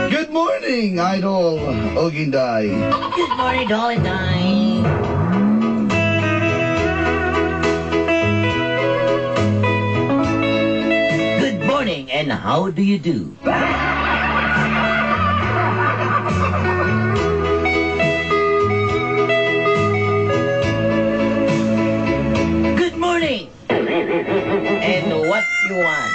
Good morning, Idol ug Inday. Good morning, Dol Inday. Good morning, and how do you do? Good morning, and what you want?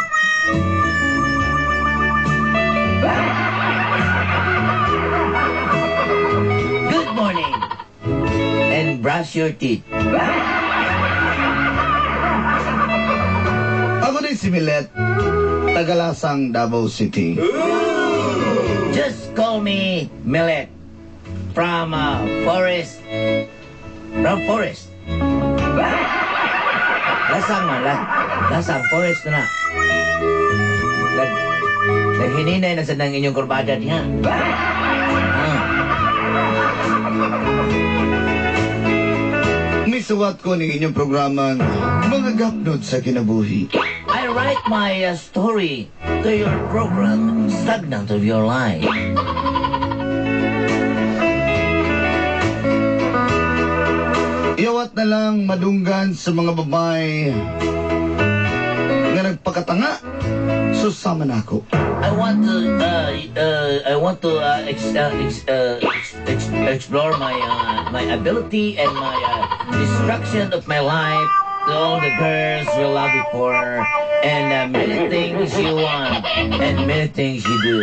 Good morning, and brush your teeth. Ako ni si Milet, taga Lasang, Davao City. Just call me Millet from forest. From forest. Lasang man, lasang forest na na. Naghininay na sa nang inyong kurbada diha. Ah. Misuwat ko ning inyong programang Mga Gapnod sa Kinabuhi. I write my story to your program, Stagnant of Your Life. Iyawat na lang madunggan sa mga babae nga nagpakatanga, susama na ako. I want to explore my ability and my destruction of my life to all the girls you love before and many things you want and many things you do.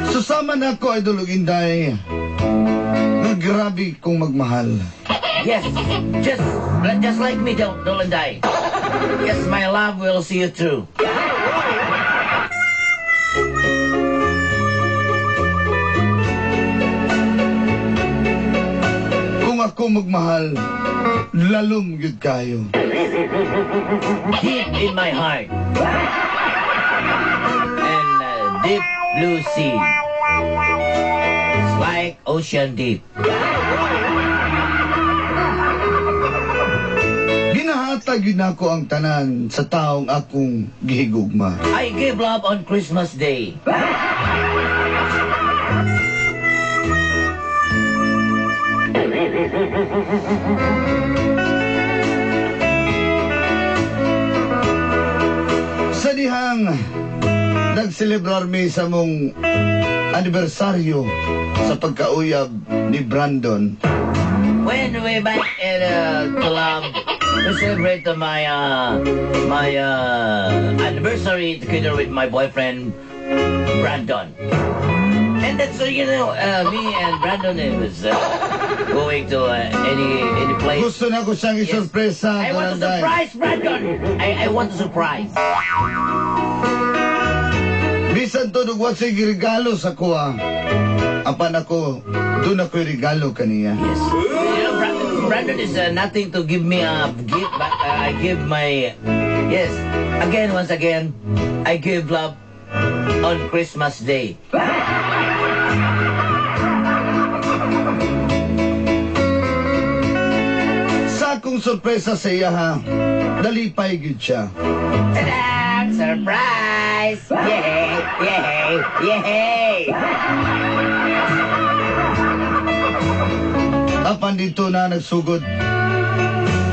Susama na ako, Idol ug Inday, nga grabe kong magmahal. Yes, just like me, Dol Inday. Yes, my love will see you through. Kung ako magmahal, lalom gyud kayo. Deep in my heart. And deep blue sea. It's like ocean deep. Ginahatag gyud nako ang tanan sa taong akong gihigugma. I give love on Christmas Day. Sa dihang nagselebrar mi sa mong anibersaryo sa pagkauyab ni Brandon. When we back in to love, we celebrate my anniversary together with my boyfriend Brandon. And that's me and Brandon was going to any place. Gusto na ko siyang isorpresa. I want to Barangay. Surprise Brandon. I want to surprise. Bisan to wa siya regalo sa kuha. Apan ako, duna ko'y regalo kaniya. Yes. Brandon is nothing to give me a gift, but I give my, yes. Again, once again, I give love on Christmas Day. Sa akong sorpresa sa iya ha, nalipay gyud siya. Ta-da! Surprise! Yay! Yay! Yay! Apan dito na nagsugod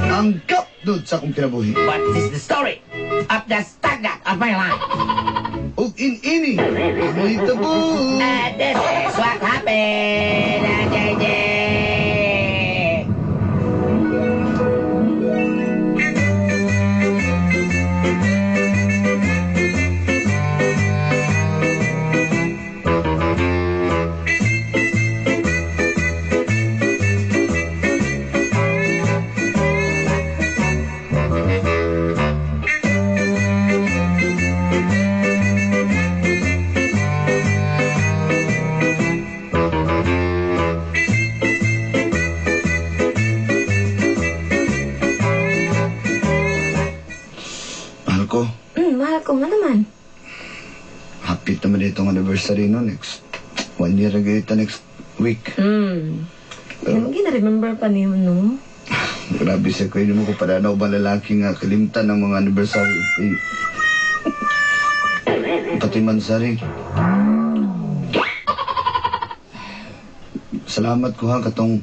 ang kapdot sa akong kinabuhi. What is the story of the stagnant of my life? Ug in-ini, ang hitabo. And this is what happened. ko nga naman. Happy naman itong anniversary no next. 1 year ago ito next week. Pero, remember pa niyo, no? Grabe siya ko. Hindi mo ko padanaw ba lalaki nga kalimtan ng mga anniversary. Eh, pati mansari. Salamat ko ha katong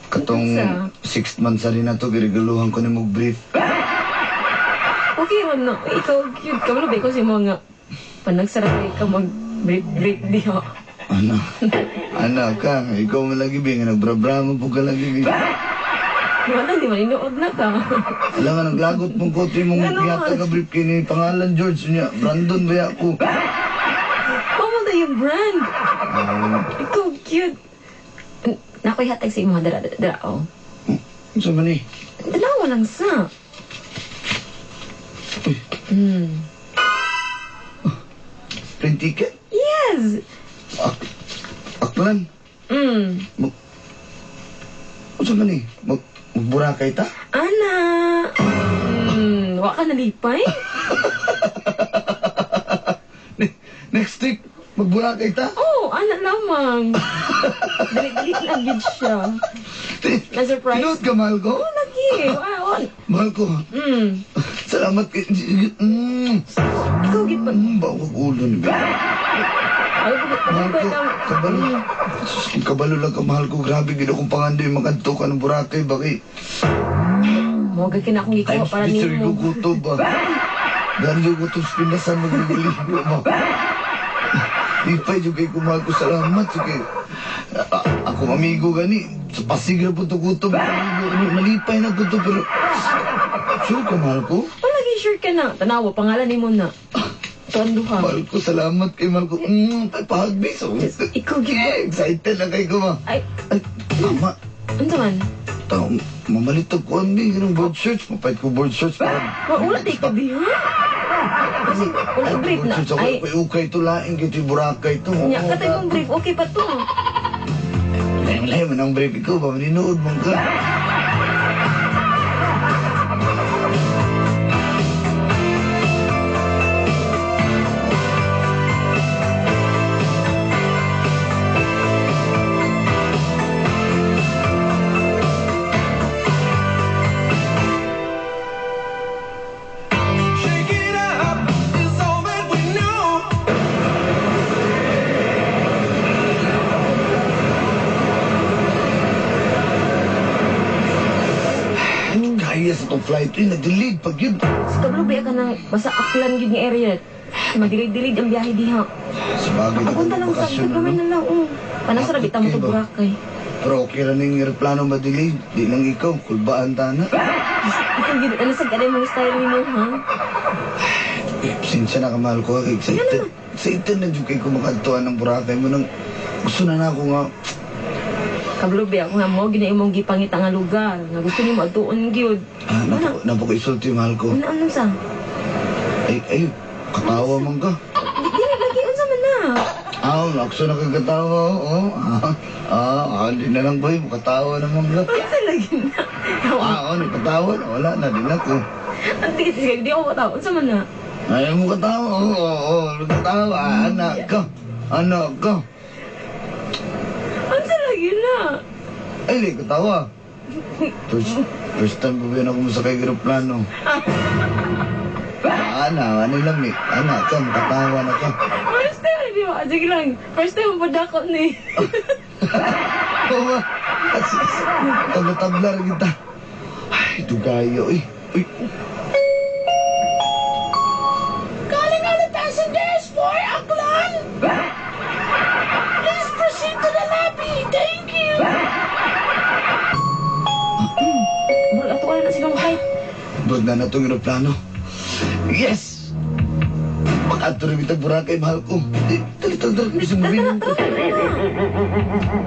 6 months rin na to giregaluhan ko ni mong brief. Okay ron no. Ikaw cute ka. Wala ba ikaw si mga panagsarap ka mag brief brief diha. Ana. Ana ka. Ikaw man lagi bi nga nagbrabrama po ka lagi bi. Wala di man inuod na ka. Alam nga naglagot mong kote mong Ano yata ka brief kini pangalan George niya. Brandon ba ako? Pamo na yung brand. Ikaw cute. Nakoy hatag sa imo dara dara oh. Unsa man ni? Dalawa lang sa. Uy. Plane ticket? Yes. Aklan? Unsa man ni? Magburakay ta? Ana. Wa ka nalipay? Next week, magburakay ta? Oh, ana lamang. Dali-dali lang gid siya. Na-surprise? Tinuod ka, mahal ko? Oh, lagi. Wa. Mahal ko. Salamat kay... Ikaw gid pa. Bawag ulo ni Bea. Mahal ko, kabalo. Kabalo lang ka, mahal ko. Grabe, gid akong pangandoy makadto ka ng Boracay. Bakit? Mo gid kina akong gikuha para nimo. I'm gutom ba? Gano'n yung gutom sa pinasan magliligo ba? Ipay, yung kay kumahal ko. Salamat. Sige. Akong amigo gani. Sa Pasig na po ito gutom. Malipay na gutom pero... Sure ka, mahal ko? Palagi sure ka na. Tanawa, pangalan ni mo na. Tuan duha. Mahal ko, salamat kay mahal ko. Pahagbi. So, ikaw gid. Excited na kay ko, ma. Ay. Ay, tama. Ano man? Tama. Mamalitog ko ang ganang board shirts. Mapait ko board shirts. Wala di ka di, ha? Kasi wala brief na. Ay, ukay ito laing. Ito yung Boracay ito. Nya, katay mong brief. Okay pa to. Lain man ang brief ikaw ba? Maninood man ka. Kaya sa itong flight, eh, nag-delayed pag yun. Sa kablo, ba ka nang basta Aklan yun nga area. Madilid-dilid ang biyahe diha. Sabagay, Papunta lang sa bakasyon, gamay ano? na lang, oh. Panang sarap ita mo Okay ito ba? Boracay. Pero okay ra ning aeroplano madelay. Di lang ikaw, kulbaan ta na. Ikaw yun, ano sa ganay mong style ni mo, ha? Eh, pasensya na ka, mahal ko. Excited. Excited na dyan kay kumakadtuan ng Boracay mo nang gusto na na ako nga. Kablo ba ako nga mo, gina imong gipangita nga lugar. Nga gusto nimo adtuon gyud. Ah, napaka-isulti, mahal ko. Ano, ano sa? Ay, ay, katawa man ka. Dili lagi, unsa man na? Ah, nakso na kang katawa, oo. Di na lang boy, katawa naman ka. Unsa lagi na? Ah, oh, nagkatawa na, wala na, di na ko. Ang tigit, sige, di ako katawa, unsa man na? Ayaw mo katawa, oo, katawa, anak ka, anak ka. Unsa lagi na? Ay, di katawa. First time pa ba yun ako masakay aeroplano? Ana, ano lang eh. Anak ka, makatawa na ka. First time, di ba? Sige lang. First time mo dako ni. Oo ba? Tabla-tabla rin kita. Ay, dugayo eh. Uy. Calling all the passengers for Aklan! Please proceed to the lobby. Thank you. Murag ato na silang flight. Murag na natong aeroplano. Yes! Makaadto rin kita Boracay, mahal ko. Dali, dali, dali. Bisa mo Tara, tara, tara.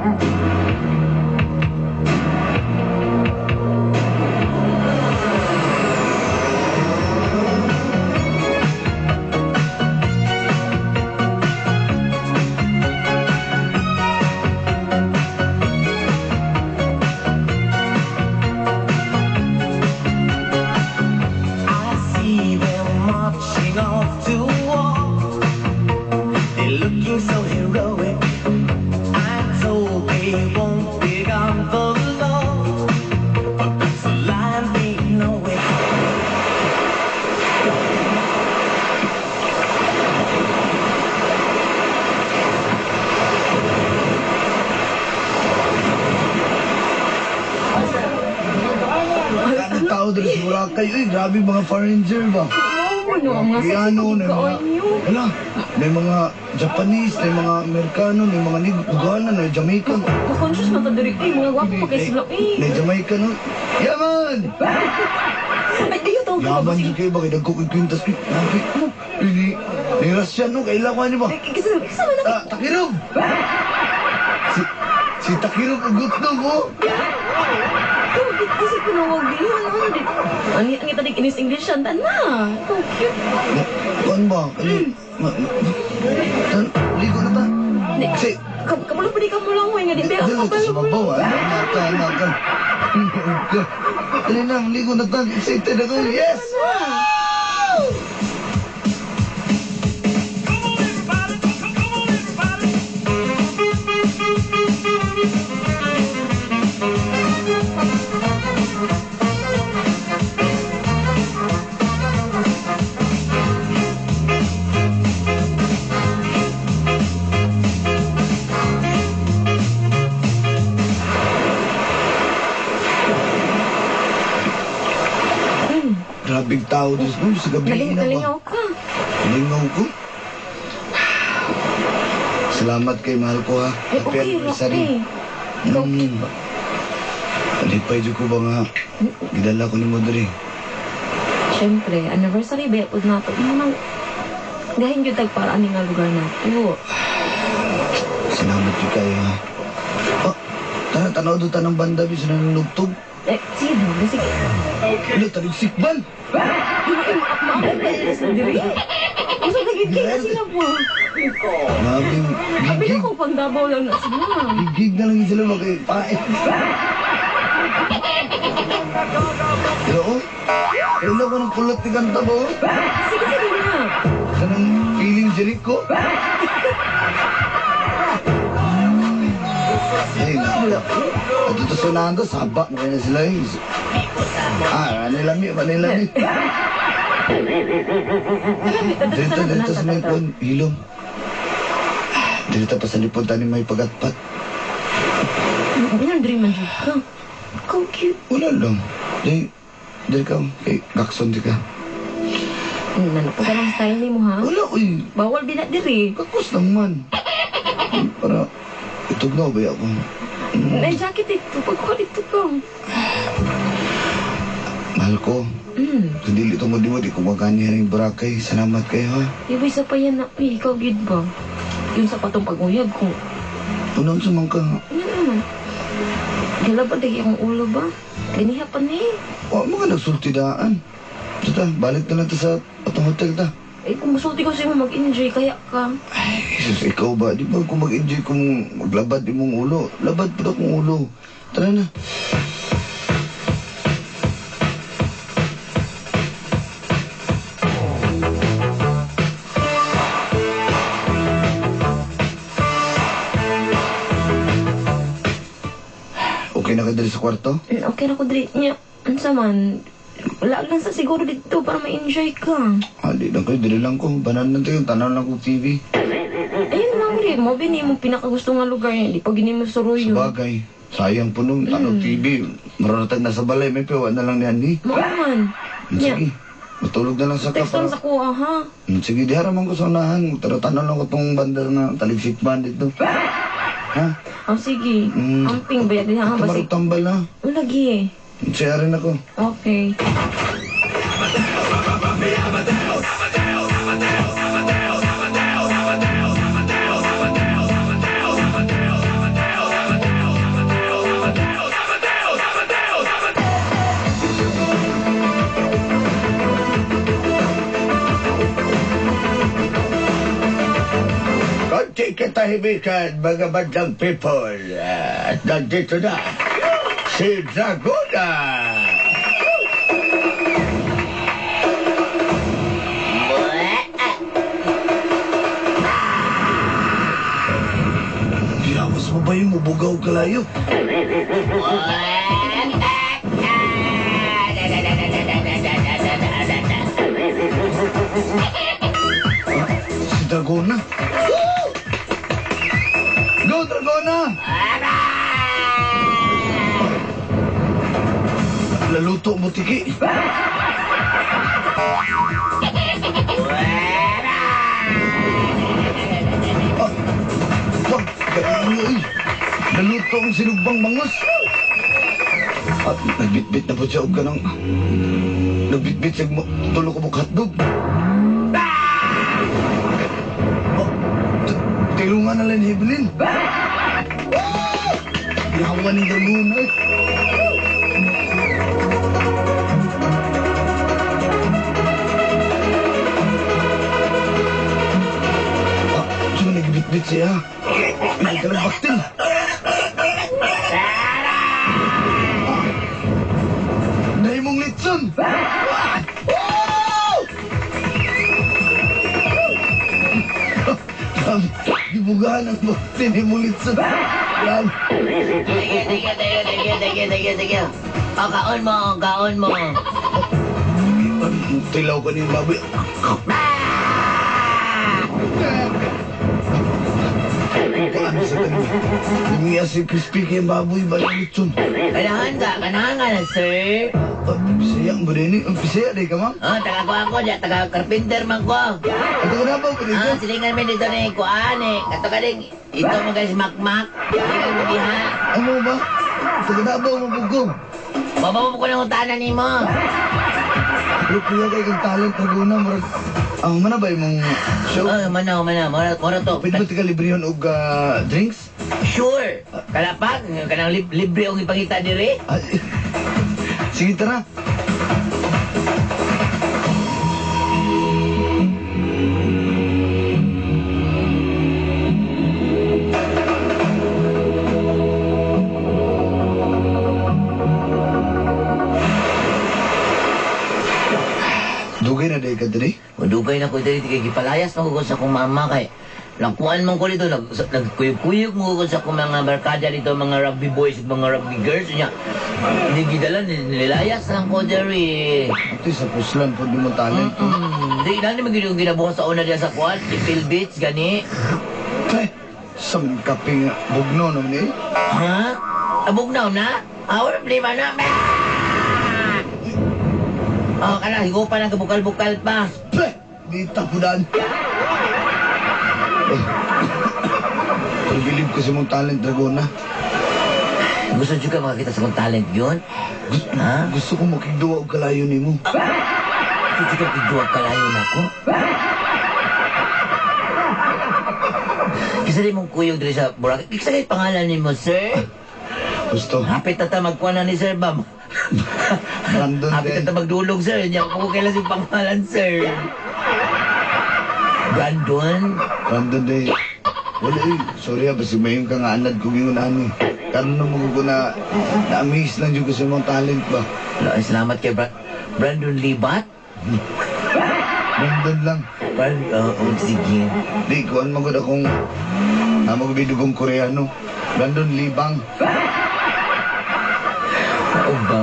I see them marching off tao diri sa Boracay. Uy, grabe mga foreigner ba? Oo, no, mga sexy Koreano, kaayo may mga, niyo. wala, may mga Japanese, may mga Amerikano, may mga Uganda, may Jamaican. Ma-conscious man ta diri. Uy, mga gwapo pa kay sila. Uy. May Jamaican, no? Yaman! Ay, ayaw tawag ka ba? Yaman Sige. jud kayo ba? Kay dagko kay kwintas. Uy, grabe. Uy, ni Russian, no? Kaila ko ano ba? Ay, Kasi, kasi man Ah, Takirov! Si Takirov ang gutnog, oh! Ikaw, cute kasi kunawag din. Ano, ano, di. Ani, ang itadig inis English yan. Tana. Ikaw, cute. Kuan ba? Kani, ligo na ta. Di, Kasi, kabalo pa di ka mo lang, nga di. Pero, Dili ta kabalo sa pa. babaw, ah. Naka, naka. Dali na, ligo na ta. Excited ako. Yes! Grabing tao dito. No, sa gabi na ba? Nalingaw ka. Nalingaw ko. Salamat kay mahal ko ha. Ay, Happy okay, anniversary. okay. Ikaw, Palipay dyan ko ba nga? Gidala ko ni mo diri. Siyempre, anniversary ba yapod na ito. Manang, gahin yun tag para ani nga lugar na ito. Salamat yun kayo ha. Oh, tara, tanaw doon tanang banda bis na nanugtog. Eh, sige na, sige. Ano, taligsikban! Yung maakot pa nila sa diri. Gusto na gid kay na sila po. Grabe, Abi gigig. na kung pang Davao lang na sila. Gigig na lang yun sila makipain. Pero oh, kailan ko ng kulot ni kanta ba oh? Sige, sige na. Kanang feeling Jericho? Ay, na. At ito sa nando, saba mo kayo na sila eh. Ah, manilami, manilami. Dito, dito sa may pon, hilom. Dito pa sa lipod, tani may pagatpat. Yan, dream man jud ka. Ikaw cute. Wala lang. Di, di ka, kay Gakson di ka. Nanapo ka ng style ni mo ha? Wala, uy. Bawal din na diri. Kakos lang man. Para, itugnaw ba ako? May jacket dito. Pagkuha dito ka. Mahal ko. Kung dili tungod di mo, di ko maganihan yung Boracay. Salamat kayo, ha. Iba isa pa yan na. Uy, ikaw gyud ba? Yung sa patong pag-uyab ko. Unang sumang ka. Ano naman? Gala ba dagi akong ulo ba? Ganiha pa ni. Wa mo ka nagsultidaan. Basta, balik na lang ta sa atong hotel ta. Eh, kung musulti ko sa imo mag-enjoy, kaya ka. Ay, Jesus, ikaw ba? Di ba kung mag-enjoy kung maglabad imong ulo? Labad pa akong ulo. Tara na. Okay na ka diri sa kwarto? Okay na ko diri niya. Unsa man, wala lang sa siguro dito para ma-enjoy ka. Ah, di lang kayo. Diri lang ko. Banan lang tayo. Tanaw lang ko TV. Ayun lang rin. Mo bini mo pinakagusto nga lugar niya. Di pa gini mo suruyo. Sabagay. Sayang po nung tanaw TV. Maruratag na sa balay. May pewa na lang ni Andy. Mao man. Niya. Sige. Matulog na lang sa Text lang ka sa kuha ha. Sige, di haraman ko sa unahan. Tara, tanaw lang ko tong banda nga taligsik band dito. Ha? Oh, sige. Amping ba yan? Ha, Ito basig. marutambal ha. Lagi eh. Siya rin ako. Okay. Konti katahimikan, mga bandang people. At nandito na, si Dragona! Diyawas mo ba yung mubugaw kalayo? Si Dragona. Go, Dragona! Naluto mo tiki. Ah, wag, ganyan, uy. Naluto ang sinugbang bangus. At nagbitbit na po siya og kanang nagbitbit siya tulo ko mong hotdog. Oh, tilungan na lang ni Evelyn. Yawa ni Dragona eh. Ah, siya nagbitbit siya. May kalabaktin. Dahil mong litson! Grabe, gibugahan ang baktin ni mong litson. Grabe. Thank you, thank you, thank you, thank you, thank you, thank you, thank you. Oh, kaon mo, kaon mo. Tilaw ko niyong baboy. Paano sa kanila? Lumiya si crispy kay baboy ba yung litson? Kanahan ka, kanahan ka na, sir. Ah, Bisaya mo din eh. Bisaya di ka, ma'am? Oh, taga ko ako diya, taga carpenter man ko. Ito ka na ba? Pwede Ah, silingan mi dito ni kuan eh. Kato ka ding, ito mo guys makmak. Silingan mo diha. Ano ba? Taga Davao mabugong. Babaw mo ko ng utanan nimo. Pero kuya kay kang talent Laguna, murag ang mana ba imong show? Oh, manaw, manaw, mora, mora to. Pwede ba tika librehon og drinks? Sure. Kalapag, kanang libre ang ipangita diri. Ah, sige, tara. Dugay na day ka diri? Dugay na ko diri kay gipalayas man ko sa akong mama kay nagkuan man ko dito nagkuyog-kuyog mo ko sa akong mga barkada dito, mga rugby boys at mga rugby girls nya. Hindi gidala nilayas lang ko diri. Ito sa puslan po di mo talent. Di na ni magiging ginabuhat sa una diya sa kuan, di Phil Beach gani. Ay, sa mga kape nga bugno naman eh. Ha? Abugnaw na? Ah, wala problema na. Oh, kana higupa na kabukal-bukal pa. Pre, di tapudan. Pero bilib ko sa mong talent, Dragona. Gusto jud ka makakita sa kong talent yun? Gusto, Ha? gusto ko makigduwa og kalayo nimo. Gusto jud ka makigduwa kalayo nako? Kisa di mong kuyog diri sa Boracay. Kisa kay pangalan nimo, sir? Gusto. Hapit na ta magkuha na ni Sir Bam. Brandon Hapit na din. ta magdulog, sir. Hindi ako kailan yung pangalan, sir. Brandon? Brandon day. Wala eh. Sorry ha, basta mayon ka nga anad kong ingon ani. Karon na mo ko na na-amaze lang jud ko sa imong talent ba. Wala, ay, salamat kay Brandon Libat. Brandon lang. Brandon, oh, sige. Di, kuan man gud akong namag bidugong Koreano. Brandon Libang. Oo ba?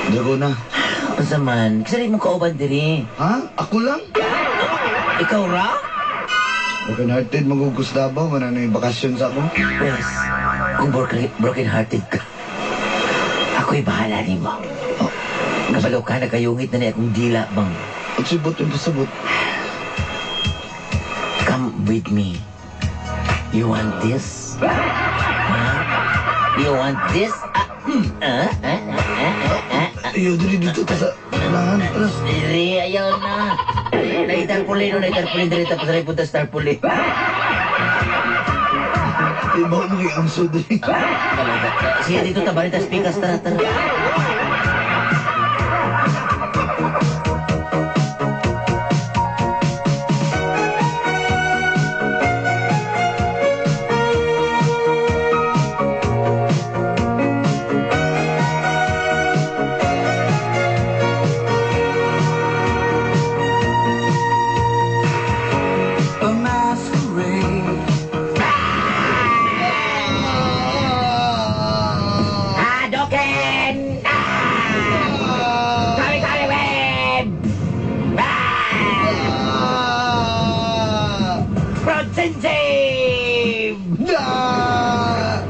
Dragona. Unsa man? Kisa di mo kauban diri. Ha? Ako lang? Ikaw ra? Broken hearted magugos Davao, man ano yung bakasyon sa ako. Yes. Kung broken hearted ka, ako'y bahala nimo. Oh. Kabalo ka, nagkayungit na ni akong dila bang. At sibot yung pasabot. Come with me. You want this? Huh? You want this? Ah, ah, ah, ah, ah, ah, ah. Ayaw, diri dito ta sa unahan. Tara. Diri, ayaw na. Naitarpuli no, naitarpuli diri tapos rin punta sa tarpuli. Ibaw mo kay amso diri. Talaga. Sige, dito ta, balik ta speakers, tara, tara. A masquerade. Hadoken! Ah! Kami kami web! Ah! Protsensei! Ah!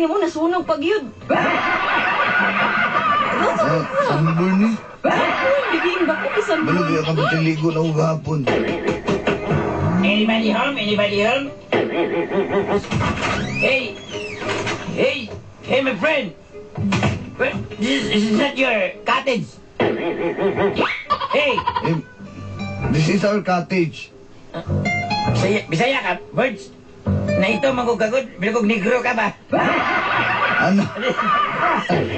kilay nimo nasunog pag yun. Ah, sunburn ni. Bibiin ba ko bisan Balo kaya kami tiligo na ako gahapon. Anybody home? Anybody home? Hey! Hey! Hey, my friend! Well, this is not your cottage. Hey! Eh, this is our cottage. Bisaya, Bisaya ka, birds? Na ito, magugagod. Bilagog negro ka ba? Ano?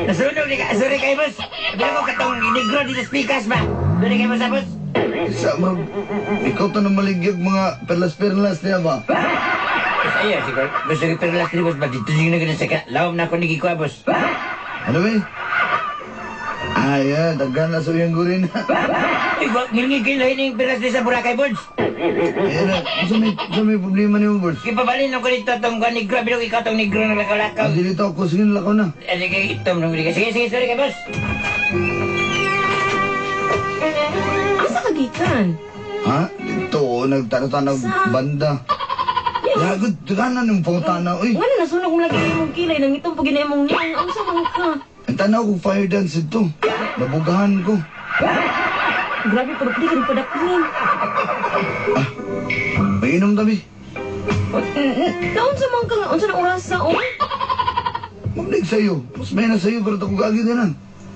Nasunog ni ka. Sorry kayo, boss. Bilagog katong negro dito sa pikas ba? Sorry kayo, boss, boss. Sa mga, ikaw to na maligyag mga perlas-perlas niya ba? Bisaya, siguro. Gusto ko perlas ni boss ba? Dito yung nagano sa ka. Lawom na ako ni Gikwa, boss. Ano ba? Ay, ah, daghan na sa iyang gurin. Ay, wag ngilngig kayo lahin yung perlas ni sa Boracay, boss. Ayan na, sa may problema niyo, boss. Kipabalin ako dito tong negro. Bilog ikaw tong negro na lakaw-lakaw. Ang dito ako, sige lakaw na. Sige, itom nung sige. Sige, sige, sorry kayo, boss. Asa ka gikan? Ha? Dito, nagtanaw-tanaw banda. Yagod, daghanan yung pangutana, uy. Ngano nasunog mo lagi imong kilay nang itong pag imong niyang ang sa man ka. Ang tanaw ko fire dance ito. Nabugahan ko. Grabe pero di ka rin padaplin. Ah, may inom tabi. Naunsa man ka nga unsa na oras sa oh? Mamlig sa'yo. Mas may na sa'yo pero ako gagi din na.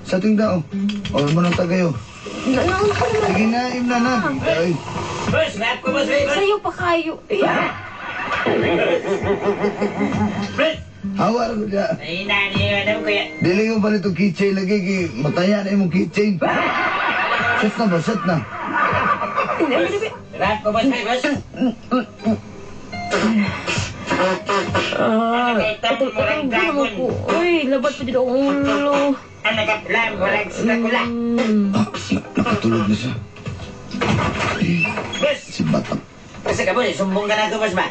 Sa ating tao. O, mo nang tagayo. Naunsa naman. Sige na, imna na. Ay, Boss, rap ko, boss. Boss. Sayo pa kayo. Eh, Boss. hawa ko siya. Ay, nani, madam, kuya. Dili ko pa nito keychain lagi. Kay mataya na imong keychain. Set na ba? Set na. Rap ko, boss. Boss. Ah, ito, ito, ko. Uy, labad pa dito akong ulo. Ano ka, lam, walang sinakula. Ah, nakatulog na siya. Boss, Si Batak. basta ka, boss. Sumbong ka na ako, boss ba?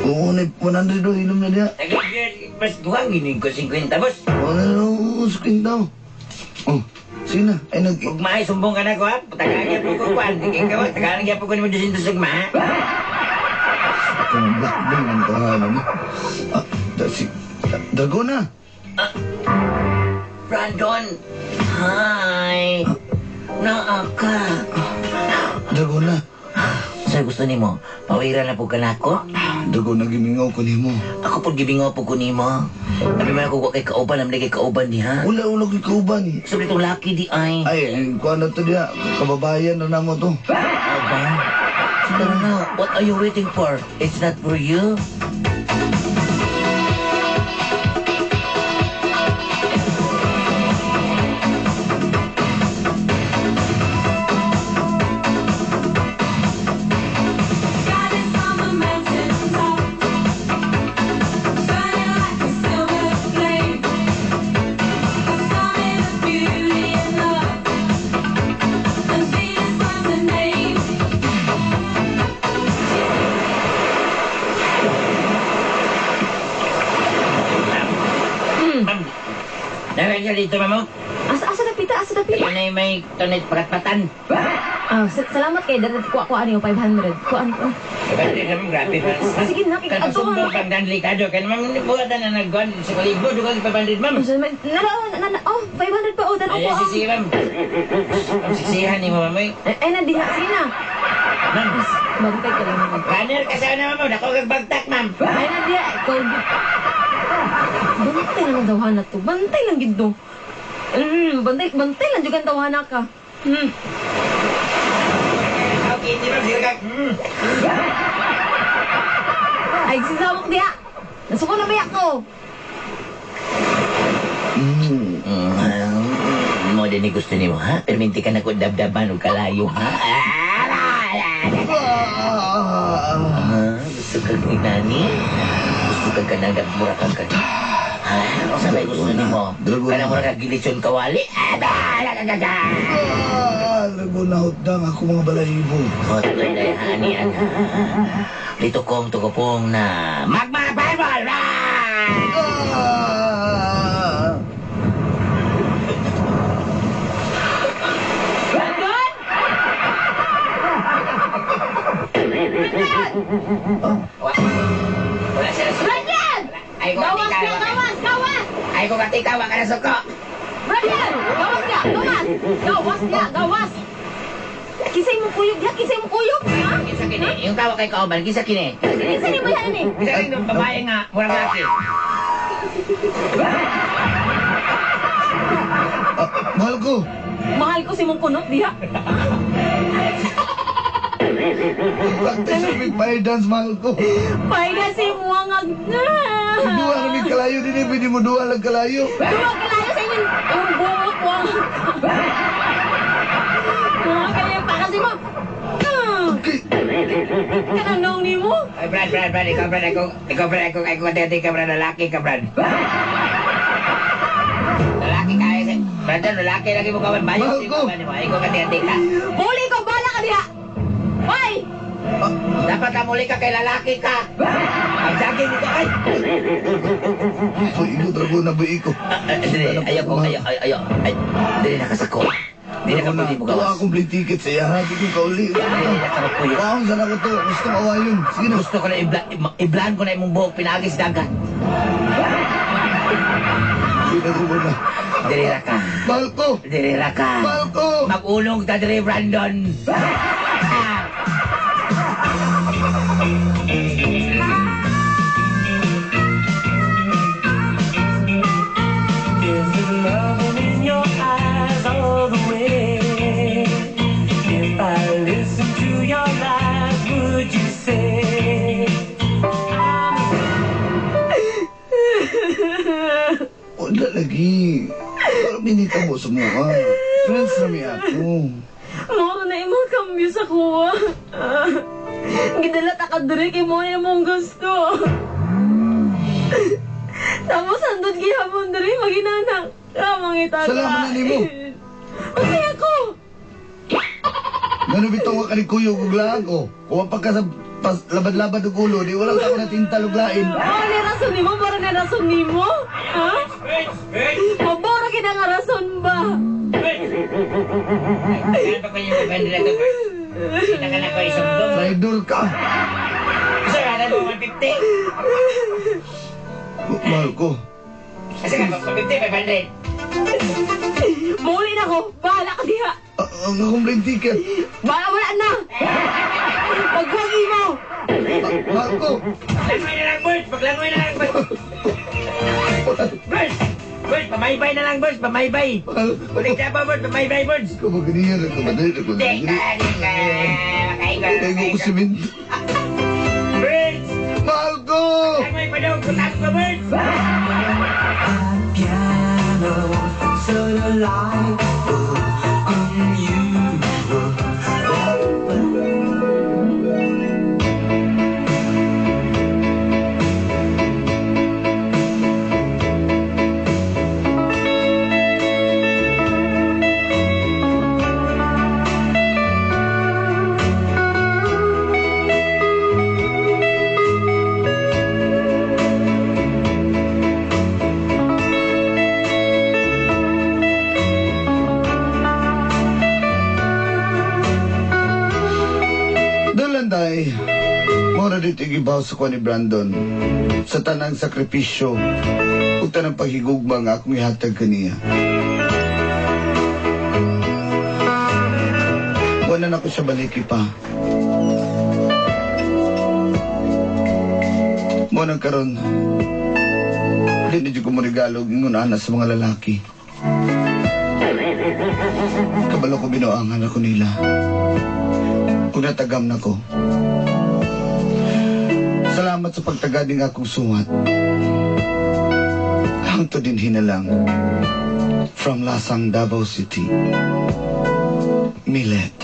Oo, na 100 do, inom na niya. Boss, duwang ginig ko 50, boss. Oo, screen daw. Oh, sige na. Ay, nag... Huwag maay, sumbong ka na ko, ha? Tagaan po ko, kwan. Ikaw, tagaan po ko ni mo 200 sugma, ha? Ito ang black ball ang tahanan niya. Ah, si... Dragona! Brandon! Hi! Naa ka. Dragona! Sa gusto nimo, pawira na po ka na ako? Dragona, gimingaw ko nimo. Ako po gibingaw po ko nimo. Sabi man ako, wa kay kauban, amli kay kauban di ha? Wala, wala kay kauban. Sabi itong laki di ay. Ay, kuha na to diya. Kababayan na namo to. Aba? So tara na, what are you waiting for? It's not for you? Naran siya dito, mamo. Asa, asa dapita, asa dapita. Yun ay may tunay pakatpatan. Ah, salamat kay dara kuha kuha niyo 500. Kuha ko. Grabe pa. Sige na, Kaya pasumbong pang delikado. Kaya naman, buhatan na nagkuhan sa kalibo, dugang 500, ma'am. Nala, nala, oh, 500 pa, oh, dan Ay, ko. sige, ma'am. Ma'am, siksihan ni mo, ma'am. Ay, na, diha, sige na. Ma'am, Bantay ka lang. runner ka sana, ma'am. Dako kag bagtak, ma'am. Ay, na, diha, ikaw. Bantay lang ang dawhana to. Bantay lang gid do. Bantay, bantay lang jud ang dawhana ka. Okay, di ma'am, sige ka. Ay, sisawak diha. Nasuko na ba ako? Mo din ni gusto nimo, ha? Perminti ka na ko dabdaban o kalayo, ha? Ah, gusto ka ni nani? Gusto ka ka nang mura ka ka. Ha? Unsa may gusto nimo? Kanang mura ka gilitsyon kawali? Ah, Ah, Dragona, hutdang ako mga balahibo. Hotoy na hani ang Dito kong tukupong na magma Bible! Ah! Brandon! Brandon! Wala siya. Brandon! Ay, wala. Pati ikaw, ka na suko. Brandon! Gawas niya! Gawas! Gawas niya! Gawas! Kinsay mo kuyog diha? Kinsay mo kuyog? Ha? Kinsa kini? Yung tawa kay kauban, kinsa kini? Kinsa ni mo yan eh? Kinsa kini ng babae nga, murang laki. Ah, mahal ko. Mahal ko si mong kunot diha. Practice sa big fire dance, mahal ko. Paida si muwangag na. Duha na may kalayo din eh. Pwede mo duha lang kalayo. Duwa kalayo sa inyong yung bumot muwangag ka. Mga kaya pa kasi mo. Okay. Kananong ni mo? Ay, Brad, Brad, Brad, ikaw, Brad, ikaw, Brad, ikaw, ikaw, ka, Brad, lalaki ka, Brad. Lalaki ka, eh. Brandon, lalaki lagi mo kawan. Bayo, Mahal ko. Ikaw, kati-ati ka. Muli ko, bala ka diha. Hoy! Dapat ka muli ka kay lalaki ka. Ang saging nito, ay! Uy, iko, dragon na ba iko? Dili, ayaw ko, ayaw, ayaw, ayaw. Ay, dili nakasako. Dili ka pwede mo Tuwa gawas. akong plane ticket sa iya. Di ko kauli. Dili na ka mapuyo. Kaon sana ko to. Gusto mawayon. Sige na. Gusto ko na iblan ko na imong buhok pinagi sa dagat. Sige na ko muna. Dili ra ka. Mahal ko. Dili ra ka. Mahal ko. Mag-ulong ta diri, Brandon. There's a loving in your eyes all the way. If I listen to your lies, would you say I'm Wala lagi. Pero minita mo sa mukha. Friends na mi ako. Moro na imong kambyo sa kuwa. Gidala ta ka diri kay mo na imong gusto. Tapos andot gihapon diri maginanang. Mangita ka. Salamat na nimo. Masaya ko. Ngano bitaw ka ni kuyog ug laag oh. Kuha pa ka sa labad-labad og ulo, di wala ka na tinta ug lain. Moro na rason nimo, moro na rason nimo. Ha? Maboro kita nga rason ba? Saan pa ko yung 500 na to, Birds? Kita ka na ko isumdum. Traidor ka. Sir, ano mo, 150? Mahal ko. Kasi ka, 150, 500. Muli na ko. Bahala ka diha. Ang akong plane ticket. Bahala wala na. Pagwagi mo. Mahal ko. Langoy na lang, Birds! Paglangoy na lang, Birds! Birds! Birds, pamaybay na lang, Birds! Pamaybay! Ulit na pa, Birds! Pamaybay, Birds! Ikaw ba ganiyan? Ako ba dahil ako Di ka, di ka! Makaigo, Ay, ko makaigo. simento. Birds! Mahal ko! Langoy pa daw! Kutas ko, Birds! piano so delightful, unusual? Dolanday, mora dito igibaw sa kuha ni Brandon. Sa tanang sakripisyo, ug tanang paghigugma nga akong ihatag kaniya. Wala na ko siya baliki pa. Mo nang karon, di na ko mo regalo og ingon ana sa mga lalaki. Kabalo ko binuangan ako nila. Kung natagam na ko. Salamat sa pagtagad ng akong suwat. Hangtod din hinalang. From Lasang, Davao City. Millet.